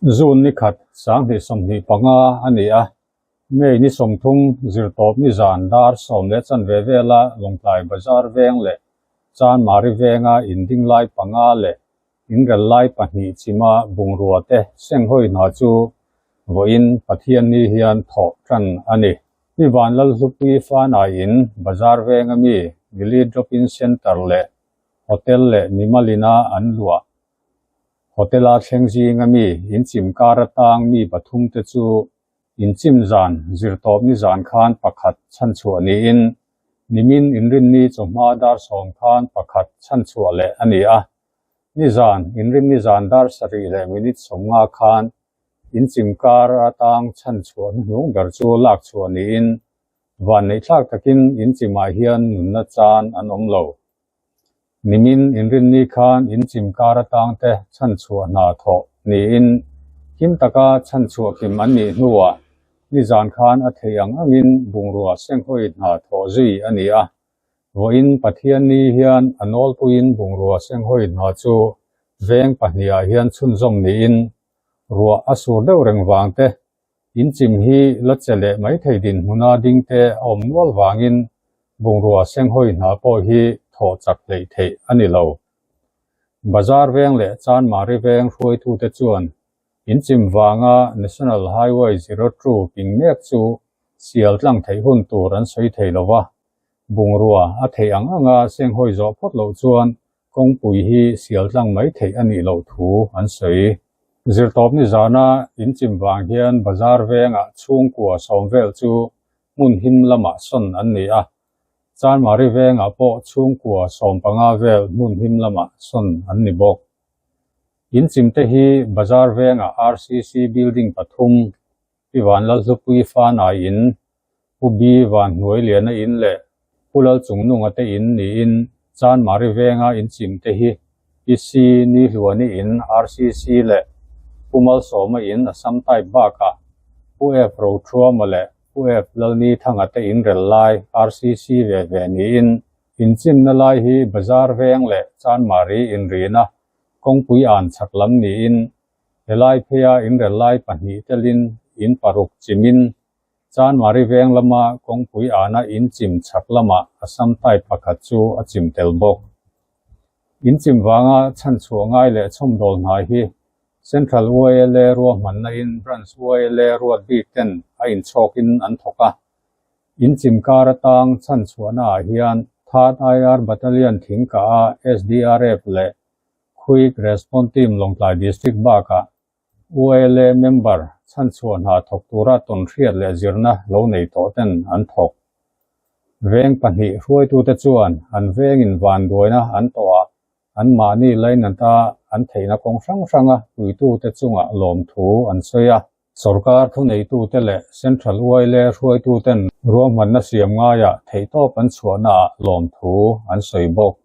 June ni khat 2025 a ni a, May ni 30 zirtawp ni zan dar 10 chanve vela Lawngtlai Bazar veng leh Chanmari venga inding lai panga leh inrel lai pahnih chima bungrua te senghawi hna chu vawiin Pathianni hian thawh tan a ni. Pi Vanlalhlupui Fanai in Bazar venga mi Mili Drop-in Centre leh Hotel leh Mimalina an luah. Hotel-a thleng zinga mi inchim kar atang mi pathum te chu inchim zan zirtawp ni zan khan pakhat chhanchhuah niin nimin inrinni chawhma dar 10 khan pakhat chhanchhuah leh a ni a. Ni zan inrinni zan dar 7 minute 50 khan inchim kar atang chhanchhuah hnuhnung ber chu lak chhuah niin van nei thlak takin inchimah hian nunna chan an awm lo. Nimin inrinni khan inchim kar atang te chhanchhuah hna thawh niin him taka chhanchhuah kim an nih hnuah ni zan khan a thei ang angin bungrua senghawi hna thawh zui a ni a. Vawiin Pathianni hian a nawlpuiin bungrua senghawi hna chu veng pahnihah hian chhunzawm niin ruah a sur deuh reng vang te inchim hi la che leh mai thei dinhmuna ding te a awm nual vangin bungrua senghawi hna pawh hi thawh chak hleih theih a ni lo. Bazar veng leh Chanmari veng hruaitute chuan inchim vanga National Highway 02 ping mek chu sial tlang theih hun tur an sawi thei lo va. Bungrua a theih ang anga senghawi zawh phawt loh chuan kawngpui hi sial tlang mai theih a nih loh thu an sawi. Zirtawp ni zana inchim vang hian bazar vengah chhungkua 10 vel chu hmun him lamah sawn an ni a. Chanmari vengah pawh chhungkua 15 vel hmun him lamah sawn an ni bawk. Inchim te hi bazar vengah RCC building pathum Pi Vanlalhlupui Fanai in, Pu B Vanhnuai Liana in leh Pu Lalchungnunga te in niin Chanmari venga inchim te hi Pi C Ni Hluani in RCC leh Pu Malsawma in Assam type bakah Pu F Rothuama leh Pu F Lalni Thanga te in rel lai RCC ve ve niin inchimna lai hi Bazar veng leh Chanmari inrina kawngpui an chhak lam niin helai pheia inrel lai pahnih telin in paruk chimin Chanmari veng lama kawngpui ana inchim chhak lamah Assam type pakhat chu a chim tel bawk. Inchim vanga chhanchhuah ngai leh chhawmdawl hna hi Central YLA ruahmanna in Branch YLA ruat bik ten a inchhawkin an thawk a. Inchim kar atang chhanchhuahna ah hian Third IR Battalion thingkah a SDRF leh Quick Response Team Lawngtlai District bakah YLA member chhanchhuah hna thawk tura tawn hriat leh zirna lo nei tawh ten an thawk. Veng pahnih hruaitute chuan an vengin vanduaina an tawhah an mahni lainata an theihna kawng hrang hranga puitute chungah lawmthu an sawi a. Sorkar thuneitute leh Central YLA hruaituten ruahmanna siam ngaiah theihtawp an chhuahnaah lawmthu an sawi bawk.